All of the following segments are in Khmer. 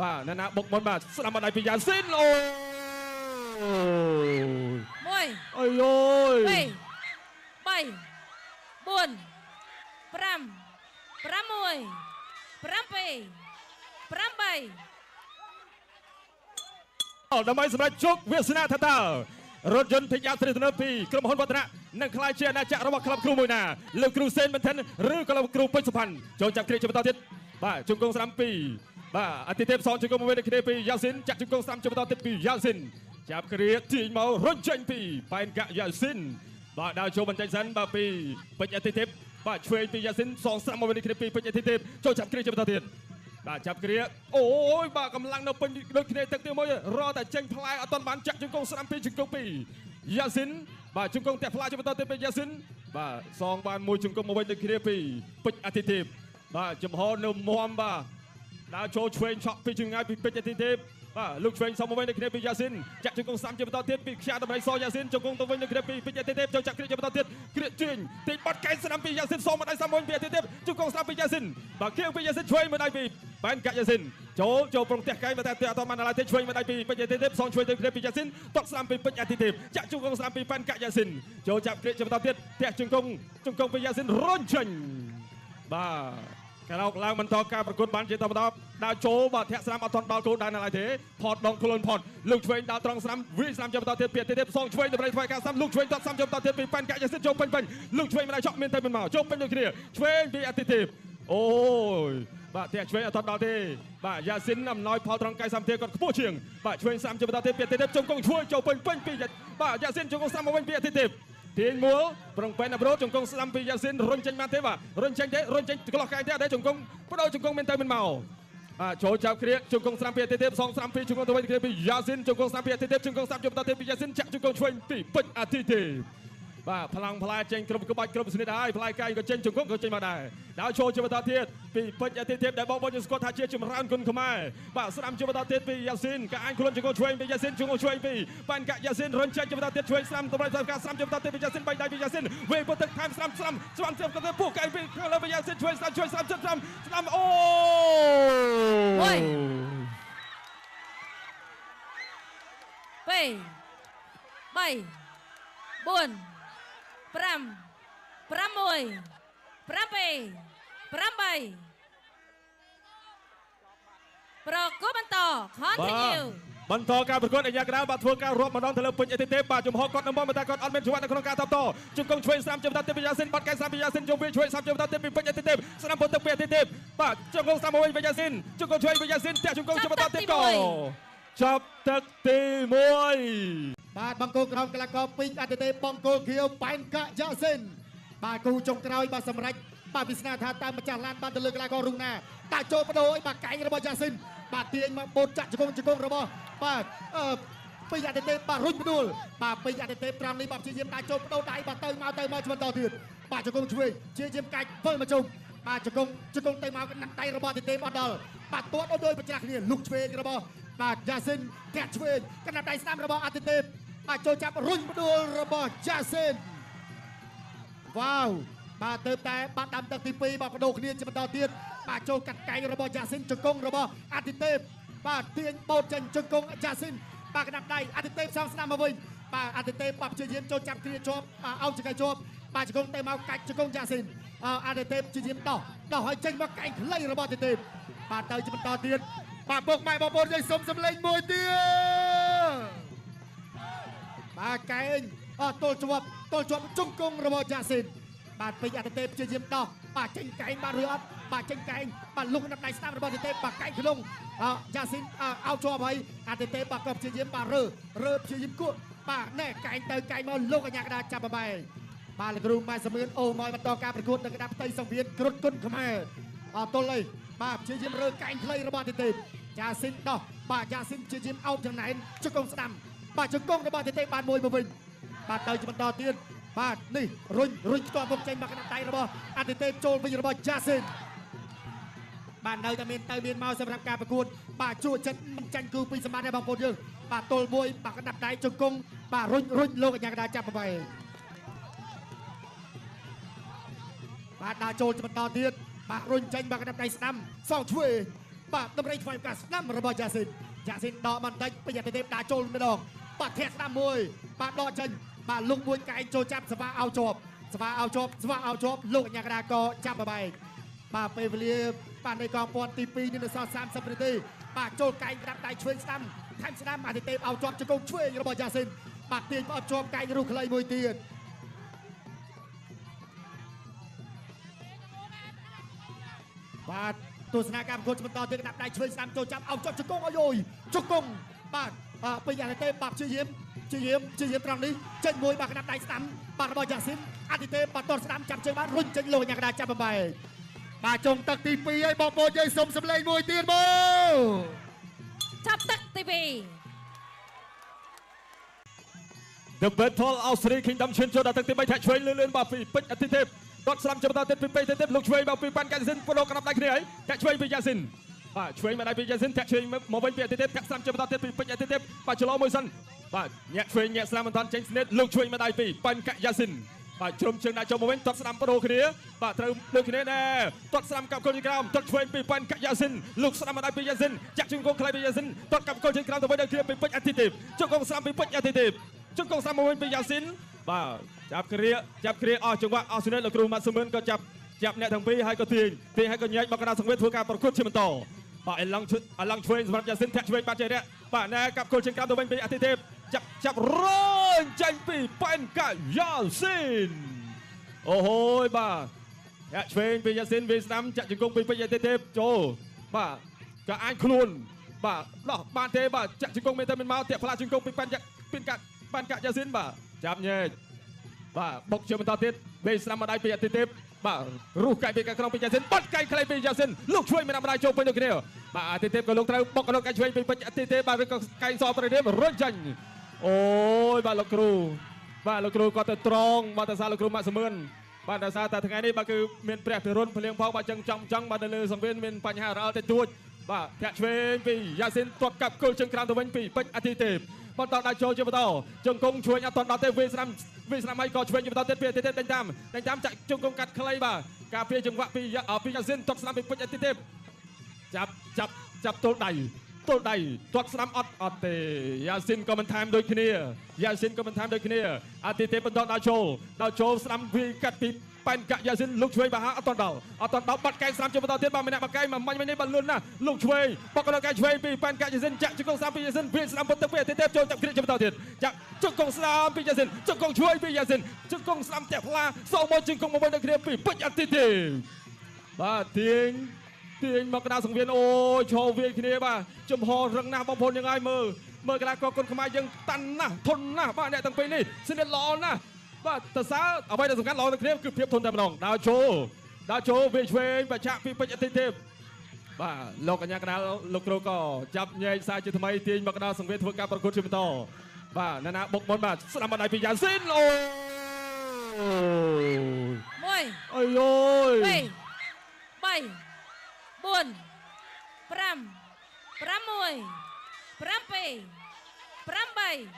បាទណាណាបុកមុនបាទស្ដាំបណ្ដៃពីយ៉ាស៊ីនអូ 1 អើយអូយ 2 3 4 5 6 7 8 ដើម្បីសម្រាប់ជោគវាសនាថាតើរថយន្តភិកយ៉ាត្រីទំនើបពីក្រុមហ៊ុនវឌ្ឍនៈនឹងក្លាយជាអាណាចក្ររបស់ក្លឹបគ្រូមួយណាលោកគ្រូសេនមិនថិនឬក៏លោកគ្រូពេជ្រសុផាន់ចូលចាប់គ្រាជាបន្តទៀតបាទជង្គង់ស្ដាំពីបាទអតិថិភសងជង្គង់មកវិញគ្នាពីយ៉ាស៊ីនចាក់ជង្គង់ស្ដាំជាបន្តទៀតពីយ៉ាស៊ីនចាប់គ្រាទាញមករុញចេញពីប៉ែនកាក់យ៉ាស៊ីនបាទដើរចូលបន្តិចសិនបាទពីពេជ្រអតិថិបាទឆ្វេងពីយ៉ាស៊ីនសងស្ដាំមកវិញគ្នាពីពេជ្រអតិថិចូលចាប់គ្រាជាបន្តទៀតបាទចាប់គ្រាអូយបាទកម្លាំងនៅពេញដូចគ្នាទឹកទីមួយរតែចេញផ្លែអត់ទាន់បានចាក់ជង្គង់ស្ដាំពីជង្គង់ពីយ៉ាស៊ីនបាទជង្គង់តែផ្លែជាបន្តទៀតពីយ៉ាស៊ីនបាទសងបានមួយជង្គង់មកវិញដូចគ្នាពីពេជ្រអតិថិបាទចំហនៅមមបាទដើរចូលឆ្វេងឆក់ពីចម្ងាយពីពេជ្រអតិថិបាទលោកឆ្វេងសំមកវិញដូចគ្នាពីយ៉ាស៊ីនចាក់ជង្គង់ស្ដាំជាបន្តទៀតពីខ្យាដំរីសយ៉ាស៊ីនជង្គង់ទៅវិញដូចគ្នាពីពេជ្រអតិថិចូលចាក់គ្រាជាបន្តទៀតគ្រាទាញទាញបាត់កែងស្ដាំពីយ៉ាស៊ីនសងមកដៃស្ដាំវិញពីអតិថិជង្គង់ស្ដាំពីយ៉ាស៊ីនបាទគៀវពីយ៉ាស៊ីនឆ្វេងមកដៃពីបែនកាក់យ៉ាស៊ីនចូលចូលប្រុងផ្ទះកែងតែអត់បានឡើយទេឆ្វេងមកដៃពីពេជ្រអតិថិសងឆ្វេងទៅគ្នាពីយ៉ាស៊ីនតក់ស្ដាំពីពេជ្រអតិថិចាក់ជង្គង់ស្ដាំពីបែនកាក់យ៉ាស៊ីនចូលចាប់គ្រាជាបន្តទៀតផ្ទះជង្គង់ជង្គង់ពីយ៉ាស៊ីនរុញចេញបាទក្រោកឡើងបន្តការប្រកួតបានជាតបន្តដើរចូលបាទធាក់ស្រាំអត់ទាន់ដល់គោលដៅនៅឡើយទេផតដងខ្លួនផតលោកឆ្វេងដើរត្រង់ស្រាំវាយស្រាំជាបន្តទៀតពីទៀតសងឆ្វេងដើម្បីធ្វើការស្រាំលោកឆ្វេងទាត់ស្រាំជាបន្តទៀតពីប៉ែនកាក់យ៉ាស៊ីនចូលពេញពេញលោកឆ្វេងមិនได้ឆក់មានទៅមិនមកចូលពេញដូចគ្នាឆ្វេងពីអតិថិអូយបាទធាក់ឆ្វេងអត់ទាន់ដល់ទេបាទយ៉ាស៊ីនអំណោយផលត្រង់កាយសម្ភារគាត់ខ្ពស់ជាងបាទឆ្វេងស្រាំជាបន្តទៀតពីអតិថិជង្គង់ឆ្វេងចូលពេញពេញពីបាទយ៉ាស៊ីនជង្គង់ស្រាំមកវិញពីអតិថិទាញមួលប្រុងប៉ែនអាប្រូជង្គង់ស្ដាំពីយ៉ាស៊ីនរុញចេញបានទេបាទរុញចេញទេរុញចេញក្លោះកែងទេអត់ទេជង្គង់បដូរជង្គង់មានទៅមិនមកបាទចូលចាប់គ្រាជង្គង់ស្ដាំពីអតិថិសងស្ដាំពីជង្គង់ទៅវិញគ្រាពីយ៉ាស៊ីនជង្គង់ស្ដាំពីអតិថិជង្គង់ស្ដាំជង្គង់ទៅពីយ៉ាស៊ីនចាក់ជង្គង់ឆ្វេងពីពេជ្រអតិថិបាទផ្លាំងផ្លែចេញគ្រប់ក្បាច់គ្រប់ស្និតហើយផ្លែកែងក៏ចេញជង្គង់ក៏ចេញមកដែរដល់ចូលជាបន្តទៀតពីពេជ្រអតិថិដែលបងប្អូនយើងស្គាល់ថាជាចម្រើនគុណខ្មែរបាទស្ដាំជាបន្តទៀតពីយ៉ាស៊ីនក៏អាញខ្លួនជង្គង់ឆ្វេងពីយ៉ាស៊ីនជង្គង់ឆ្វេងពីប៉ែនកាក់យ៉ាស៊ីនរុញចេញជាបន្តទៀតឆ្វេងស្ដាំតម្រូវតាមការស្ដាំជាបន្តទៀតពីយ៉ាស៊ីនបីដៃពីយ៉ាស៊ីនវេពុតទឹកថែមស្ដាំស្ដាំស្ដាំជាបន្តពួកកែងពីខាងលើពីយ៉ាស៊ីនឆ្វេងស្ដាំឆ្វេងស្ដាំស្ដាំស្ដាំអូ 1 2 3 4 5 6 7 8 ប្រកួតបន្ត continue បន្តការប្រកួតអាយ៉ាកដាលបាទធ្វើការរាប់ម្ដងទៅលើពេញអតិថិបាទចំហគាត់នឹងមកតែគាត់អត់មានច្បាប់នៅក្នុងការតបតជង្គង់ឆ្វេងស្ដាំជាបន្តទៀតពីយ៉ាស៊ីនបាត់កែស្ដាំពីយ៉ាស៊ីនជុំវាឆ្វេងស្ដាំជាបន្តទៀតពីពេញអតិថិស្ដាំពុតទឹកពីអតិថិបាទជង្គង់ស្ដាំមកវិញពីយ៉ាស៊ីនជង្គង់ឆ្វេងពីយ៉ាស៊ីនតាក់ជង្គង់ជាបន្តទៀតក៏ចាប់ទឹកទី1បាទបង្គោលក្រោមកីឡាករពេញអតិថិបង្គោលខៀវប៉ែនកាក់យ៉ាស៊ីនបាទគូចុងក្រោយបាទសម្រាប់បាទវាសនាថាតាមម្ចាស់ឡានបានទៅលើកីឡាកររុងណាដាក់ចូលបដូរឲ្យបាទកែងរបស់យ៉ាស៊ីនបាទទាញមកបូតចាក់ជង្គង់ជង្គង់របស់បាទពេញអតិថិបាទរុញផ្ដួលបាទពេញអតិថិត្រង់នេះបាទព្យាយាមដាក់ចូលបដូរដៃបាទទៅមកទៅមកបន្តទៀតបាទជង្គង់ឆ្វេងព្យាយាមកាច់វិលមកជុំបាទជង្គង់ជង្គង់ទៅមកកណ្ដាប់ដៃរបស់អតិថិអត់ដល់បាទទាត់ដោយប្រច្រាស់គ្នាលុកឆ្វេងរបស់បាទយ៉ាស៊ីនធាក់ឆ្វេងកណ្ដាប់ដៃស្ដាំរបស់អតិថិបាទចូលចាប់រុញផ្ដួលរបស់យ៉ាស៊ីនវ៉ាវបាទទៅតែបាទដាំទឹកទី2បាទបដូរគ្នាជាបន្តទៀតបាទចូលកាត់កែងរបស់យ៉ាស៊ីនជង្គង់របស់អតិទេពបាទទាញបោតចេញជង្គង់យ៉ាស៊ីនបាទកណ្ដាប់ដៃអតិទេពសងស្ដាំមកវិញបាទអតិទេពបាទព្យាយាមចូលចាប់គ្រាជាប់បាទអោបចង្កេះជាប់បាទជង្គង់ទៅមកកាច់ជង្គង់យ៉ាស៊ីនអតិទេពព្យាយាមដោះដោះឲ្យចេញមកកែងខ្លីរបស់អតិទេពបាទទៅជាបន្តទៀតបាទពុកម៉ែបងប្អូនយើងសុំសម្លេងមួយទៀតបាទកែងអត់ទល់ជាប់ទល់ជាប់ជង្គង់របស់យ៉ាស៊ីនបាទពេញអតិទេពព្យាយាមដោះបាទចេញកែងបាទឬអត់បាទចេញកែងបាទលុកដល់ដៃស្ដាំរបស់អតិទេពបាទកែងក្នុងយ៉ាស៊ីនអោបជាប់ហើយអតិទេពបាទក៏ព្យាយាមបាទរើរើព្យាយាមគក់បាទណែកែងទៅកែងមកលោកអញ្ញាកដាចាប់បបែបាទលោកគ្រូម៉ែសមឿនអូមកបន្តការប្រកួតនៅកណ្ដាប់ផ្ទៃសង្វៀនគ្រុតគុណខ្មែរអត់ទល់អីបាទព្យាយាមរើកែងខ្លីរបស់អតិទេពយ៉ាស៊ីនដោះបាទយ៉ាស៊ីនព្យាយាមអោបចំណែនជង្គង់ស្ដាំបាទជង្គង់របស់អតិទេពបានមួយមកវិញបាទទៅជាបន្តទៀតបាទនេះរុញរុញផ្ទាល់មុខចេញមកកណ្ដាប់ដៃរបស់អតិទេពចូលវិញរបស់យ៉ាស៊ីនបាទនៅតែមានទៅមានមកសម្រាប់ការប្រកួតបាទជួចិត្តមិនចាញ់គូពីសម្បត្តិទេបងប្អូនយើងបាទទល់មួយបាទកណ្ដាប់ដៃជង្គង់បាទរុញរុញលោកអញ្ញាកដាចាប់បបែបាទដើរចូលបន្តទៀតបាទរុញចេញបាទកណ្ដាប់ដៃស្ដាំសងឆ្វេង បាទតម្រៃថ្វាយការស្ដាំរបស់យ៉ាស៊ីនយ៉ាស៊ីនដកបន្តិចពេជ្រអតិទេពដាក់ចូលម្ដងបាទធាក់ស្ដាំមួយបាទដកចេញបាទលុកមួយកែងចូលចាប់សវ៉ាអោជាប់សវ៉ាអោជាប់សវ៉ាអោជាប់លោកអញ្ញាកដាក៏ចាប់បបែកបាទពេលវេលាបាទនៃកងពាន់ទី2នេះនៅសល់30នាទីបាទចូលកែងក្តាប់ដៃឆ្វេងស្ដាំថែមស្ដាំអតិទេពអោជាប់ជង្គង់ឆ្វេងរបស់យ៉ាស៊ីនបាទទាញផ្អត់ជាប់កែងរុះខ្លីមួយទៀតបាទទស្សនាការប្រកួតបន្តទៀតក្តាប់ដៃឆ្វេងស្ដាំចូលចាប់អោជាប់ជង្គង់អយយជង្គង់បាទពេញអតិទេពបាទព្យាយាមព្យាយាមព្យាយាមត្រង់នេះចេញមួយបាទក្តាប់ដៃស្ដាំបាទរបស់យ៉ាស៊ីនអតិទេពបាទតស្ដាំចាប់ជើងបានរុញចេញលោកញ៉ាកដាចាប់បំបែកបាទចុងទឹកទី2ហើយបងប្អូនយើងសុំសម្លេងមួយទៀតមកចាប់ទឹកទី2 The Battle of Three Kingdom ឈានចូលដល់ទឹកទី3ធាក់ឆ្វេងលឿនលឿនបាទពីពេជ្រអតិទេពគាត់ស្ដាំចាប់ដល់ទៀតពីពេជ្រអតិទេពលោកឆ្វេងបាទពីប៉ាន់កាស៊ីនប្រដកក្តាប់ដៃគ្នាហើយធាក់ឆ្វេងពីយ៉ាស៊ីនបាទឆ្វេងមកដៃពីយ៉ាស៊ីនធាក់ឆ្វេងមកវិញពីអតិទេពធាក់ស្ដាំចាប់ដល់ទៀតពីពេជ្រអតិទេពបាទច្លោមួយសិនបាទញាក់ឆ្វេងញាក់ស្ដាំមិនតាន់ចេញស្នៀតលោកឆ្វេងមកដៃពីប៉ាន់កាយ៉ាស៊ីនបាទជ្រុំជើងដាក់ចូលមកវិញទាត់ស្ដាំបដូរគ្នាបាទត្រូវលើគ្នាដែរទាត់ស្ដាំកាប់គល់ជើងក្រោមទាត់ឆ្វេងពីប៉ាន់កាយ៉ាស៊ីនលោកស្ដាំមកដៃពីយ៉ាស៊ីនចាក់ជើងគងខ្លៃពីយ៉ាស៊ីនទាត់កាប់គល់ជើងក្រោមទៅវិញដល់គ្នាពីពេជ្រអតិទេពជើងគងស្ដាំពីពេជ្រអតិទេពជើងគងស្ដាំមកវិញពីយ៉ាស៊ីនបាទចាប់គ្រាចាប់គ្រាអស់ចង្វាក់អស់ស្នេហ៍លោកគ្រូម៉ាត់សមឿនក៏ចាប់ចាប់អ្នកទាំងពីរហើយក៏ទាញទាញហើយក៏ញែកមកកណ្ដាលសង្វៀនធ្វើការប្រកួតជាបន្តបាទអឡង់ឆ្វេងសម្រាប់យ៉ាស៊ីនធាក់ឆ្វេងបាទចេះរៈបាទណែកាប់គល់ជើងក្រោមទៅវិញពីអតិទេពចាប់ចាប់រញចេញពីប៉ែនកាយ៉ាស៊ីនអូហូយបាទធាក់ឆ្វេងពីយ៉ាស៊ីនវាស្ដាំចាក់ជង្គង់ពីពេជ្រអតិទេពចូលបាទក៏អាចខ្លួនបាទដោះបានទេបាទចាក់ជង្គង់មានតែមិនមកធាក់ផ្លាជង្គង់ពីប៉ែនពីកាប៉ែនកាយ៉ាស៊ីនបាទចាប់ញែកបាទបុកជាបន្តទៀតវាស្ដាំម្ដាយពីអតិទេពបាទរុះកែពីក្នុងពីយ៉ាស៊ីនបាត់កែខ្លីពីយ៉ាស៊ីនលោកឆ្វេងម្ដាយចូលពេញដូចគ្នាបាទអតិទេពក៏លោកត្រូវបុកក្នុងកែឆ្វេងពីពេជ្រអតិទេពបាទឬក៏កែសប្រេមរុញចាញ់អូយបាទលោកគ្រូបាទលោកគ្រូគាត់ទៅត្រង់បាទតាសាលោកគ្រូម៉ាក់សមឿនបាទដោយសារតែថ្ងៃនេះបាទគឺមានព្រះពិរុណភ្លៀងផងបាទចឹងចង់ចង់បាទនៅលើសង្វៀនមានបញ្ហារអិលតិចតួចបាទធាក់ឆ្វេងពីយ៉ាស៊ីនទាត់កាប់គល់ជើងក្រោមទៅវិញពីពេជ្រអតិទេពបន្តដល់ចូលជាបន្តជង្គង់ឆ្វេងអត់ទាន់ដល់ទេវាស្ដាំវាស្ដាំហើយក៏ឆ្វេងជាបន្តទៀតពីអតិទេពដេញតាមដេញតាមចាក់ជង្គង់កាត់ខ្លីបាទការពារចង្វាក់ពីពីយ៉ាស៊ីនទាត់ស្ដាំពីពេជ្រអតិទេពចាប់ចាប់ចាប់ទល់ដៃទល់ដៃទាត់ស្ដាំអត់អត់ទេយ៉ាស៊ីនក៏មិនថែមដូចគ្នាយ៉ាស៊ីនក៏មិនថែមដូចគ្នាអតិទេពបន្តដល់ចូលដល់ចូលស្ដាំវាកាត់ពីប៉ែនកាយ៉ាស៊ីនលោកឆ្វេងបាហាអត់តដល់អត់តដល់បាត់កែងស្ដាំជាបន្តទៀតបាទម្នាក់បាត់កែងមកមាញ់នេះបាទលឿនណាស់លោកឆ្វេងបកដល់កែងឆ្វេងពីប៉ែនកាយ៉ាស៊ីនចាក់ជង្គង់ស្ដាំពីយ៉ាស៊ីនវាស្ដាំពុតទឹកពីអតិទេពចូលចាប់គ្រាជាបន្តទៀតចាក់ជង្គង់ស្ដាំពីយ៉ាស៊ីនជង្គង់ឆ្វេងពីយ៉ាស៊ីនជង្គង់ស្ដាំតាក់ផ្លាសងមកជង្គង់មកវិញដូចគ្នាពីពេជ្រអតិទេពបាទទាញទាញមកកណ្ដាលសង្វៀនអូយឈរវាយគ្នាបាទចំហរឹងណាស់បងប្អូនយើងហើយមើលមើលកីឡាករគុនខ្មែរយើងតាន់ណាស់ធន់ណាស់បាទអ្នកទាំងពីរនេះស្និទ្ធល្អណាស់បាទតើអ្វីដែលសំខាន់ល្អនៅគ្នាគឺភាពធន់តែម្ដងដើរចូលដើរចូលវាឆ្វេងបច្ចាពីពេជ្រអតិទេពបាទលោកកញ្ញាកណ្ដាលលោកគ្រូក៏ចាប់ញែកសារជាថ្មីទាញមកកណ្ដាលសង្វៀនធ្វើការប្រកួតជាបន្តបាទណាណាបុកមុនបាទស្ដាំបណ្ដៃពីយ៉ាស៊ីនអូយអើយអើយ 2 3 4 5 6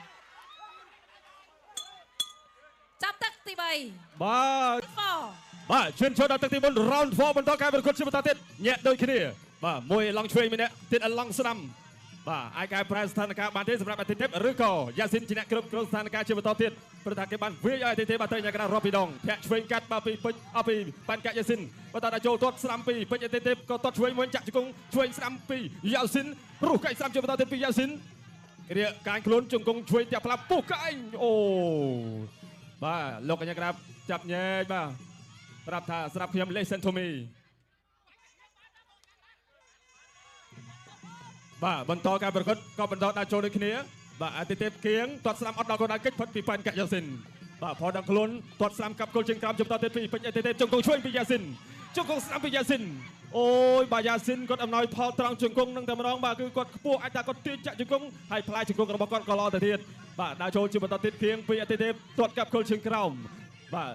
7 8ចាប់ទឹកទី3បាទបាទឈានចូលដល់ទឹកទី4 round 4បន្តការប្រកួតជាបន្តទៀតញាក់ដូចគ្នាបាទមួយឡង់ឆ្វេងម្នាក់ទៀតឡង់ស្ដាំបាទអាចកែប្រែស្ថានភាពបានទេសម្រាប់អតិទេពឬក៏យ៉ាស៊ីនជាអ្នកគ្រប់គ្រងស្ថានភាពជាបន្តទៀតព្រោះថាគេបានវាយឲ្យអតិទេពបាទទៅញ៉ាំកណ្ដាលរាប់ពីដងធាក់ឆ្វេងកាត់បាទពីពេជ្រអពីប៉ាន់កាយ៉ាស៊ីនបន្តដល់ចូលទាត់ស្ដាំពីពេជ្រអតិទេពក៏ទាត់ឆ្វេងមួយចាក់ជង្គង់ឆ្វេងស្ដាំពីយ៉ាស៊ីនរុះកែស្ដាំជាបន្តទៀតពីយ៉ាស៊ីនរៀកកាញខ្លួនជង្គង់ឆ្វេងតាក់ផ្លាប់ពុះកែងអូបាទលោកកញ្ញាក្រាបចាប់ញែកបាទប្រាប់ថាស្រាប់ខ្ញុំ listen to me បាទបន្តការប្រកួតក៏បន្តដល់ចូលដូចគ្នាបាទអតិទេពគៀងទាត់ស្ដាំអត់ដល់គោលដៅកិច្ចផុតពីប៉ែនកាយ៉ាស៊ីនបាទផដល់ខ្លួនទាត់ស្ដាំកាប់គល់ជើងក្រោមបន្តទៀតពីពេជ្រអតិទេពជង្គង់ឆ្វេងពីយ៉ាស៊ីនជង្គង់ស្ដាំពីយ៉ាស៊ីនអូយបាទយ៉ាស៊ីនគាត់អំណោយផលត្រង់ជង្គង់នឹងតែម្ដងបាទគឺគាត់ខ្ពស់អាចថាគាត់ទាញចាក់ជង្គង់ហើយផ្លែជង្គង់របស់គាត់ក៏ល្អទៅទៀតបាទដើរចូលជាបន្តទៀតគៀងពីអតិទេពទាត់កាប់គល់ជើងក្រោមបាទ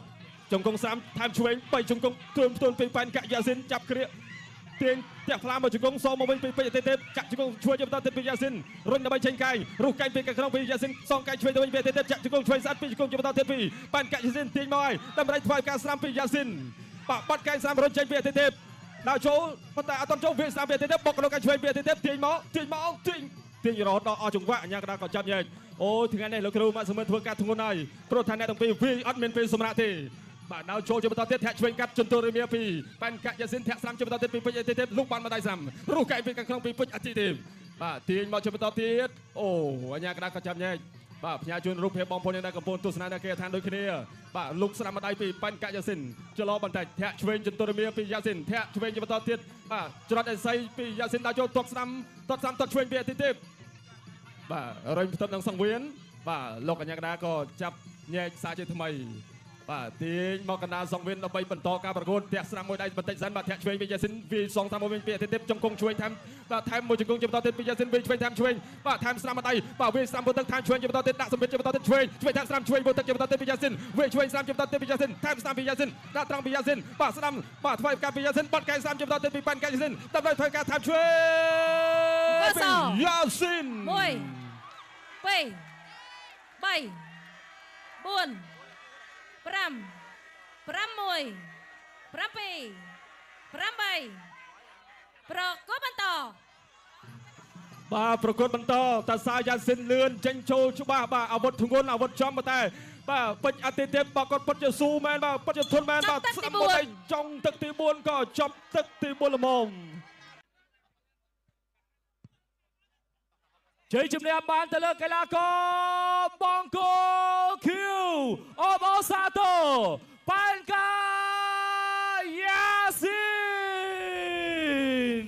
ជង្គង់ស្ដាំថែមឆ្វេង3ជង្គង់ទួនទួនពីប៉ែនកាយ៉ាស៊ីនចាប់គ្រាទាញផ្ទះផ្លាមកជង្គង់សមកវិញពីពេជ្រអតិទេពចាក់ជង្គង់ឆ្វេងបន្តទៀតពីយ៉ាស៊ីនរុញដើម្បីចេញកែងរុះកែងពីក្នុងពីយ៉ាស៊ីនសងកែងឆ្វេងទៅវិញពីអតិទេពចាក់ជង្គង់ឆ្វេងស្អាតពីជង្គង់ជាបន្តទៀតពីប៉ែនកាយ៉ាស៊ីនទាញមកហើយដើម្បីថ្វាយការស្ដាំពីយ៉ាស៊ីនបាទបាត់កែងស្ដាំរុញចេញពីអតិទេព ដល់ចូលប៉ុន្តែអត់ចូលវាស្ដាំវាទេបុកក្នុងកាឆ្វេងវាទេទាញមកទាញមកទាញទាញរហូតដល់អស់ចង្វាក់អញ្ញាកដាក៏ចាប់ញែកអូថ្ងៃនេះលោកគ្រូម៉ាក់សមឿនធ្វើការធ្ងន់ហើយព្រោះថាអ្នកទាំងពីរវាអត់មានពេលសម្រាប់ទេបាទដល់ចូលជាបន្តទៀតធាក់ឆ្វេងកាត់ជន្ទរមាពីប៉ែនកាក់យ៉ាស៊ីនធាក់ស្រាំជាបន្តទៀតពីពេជ្រអតិទេពលុកបានម្ដាយស្រាំរុះកែពីខាងក្នុងពីពេជ្រអតិទេពបាទទាញមកជាបន្តទៀតអូអញ្ញាកដាក៏ចាប់ញែកបាទផ្ញើជូនរូបភាពបងប្អូនដែលកំពុងទស្សនានៅគេឋានដូចគ្នាបាទលុកស្រាំម្ដាយពីប៉ែនកាក់យ៉ាស៊ីនចលោបន្តិចធាក់ឆ្វេងជន្ទរមាពីយ៉ាស៊ីនធាក់ឆ្វេងជាបន្តទៀតបាទច្រត់អេសីពីយ៉ាស៊ីនដល់ចូលទាត់ស្រាំទាត់ស្រាំទាត់ឆ្វេងពីអតិទេពបាទរុញផ្ទឹមនឹងសង្វៀនបាទលោកអញ្ញាកដាក៏ចាប់ញែកសាជាថ្មីបាទទាញមកកណ្ដាលសង្វៀនដើម្បីបន្តការប្រកួតធាក់ស្រាំមួយដៃបន្តិចសិនបាទធាក់ឆ្វេងពីយ៉ាស៊ីនវាយសងតាមមួយវិញពីអតិទេពចង្គង់ឆ្វេងថែមបាទថែមមួយចង្គង់ជាបន្តទៀតពីយ៉ាស៊ីនវាយឆ្វេងថែមឆ្វេងបាទថែមស្រាំមួយដៃបាទវាយស្រាំមួយទឹកថែមឆ្វេងជាបន្តទៀតដាក់សម្ពាធជាបន្តទៀតឆ្វេងឆ្វេងថែមស្រាំឆ្វេងមួយទឹកជាបន្តទៀតពីយ៉ាស៊ីនវាយឆ្វេងស្រាំជាបន្តទៀតពីយ៉ាស៊ីនថែមស្រាំពីយ៉ាស៊ីនដាក់ត្រង់ពីយ៉ាស៊ីនបាទស្រាំបាទធ្វើការពីយ៉ាស៊ីនបាត់កែស្រាំជាបន្តទៀតពីប៉ែនកាយ៉ាស៊ីនដើម្បីធ្វើការថែមឆ្វេងពីយ៉ាស៊ីន 1 2 3 4 5 6 7 8ប្រកួតបន្តបាទប្រកួតបន្តតាសាយ៉ាស៊ីនលឿនចេញចូលច្បាស់បាទអាវុធធ្ងន់អាវុធចំតែបាទពេជ្រអតិទេពបាទគាត់ពិតជាស៊ូមែនបាទពិតជាធន់មែនបាទស្ដាប់មកតែចុងទឹកទី4ក៏ចប់ទឹកទី4ល្មមជ័យជំនះបានទៅលើកីឡាករបង្គោលខៀវអបអសាទរប៉ែនកាយ៉ាស៊ីន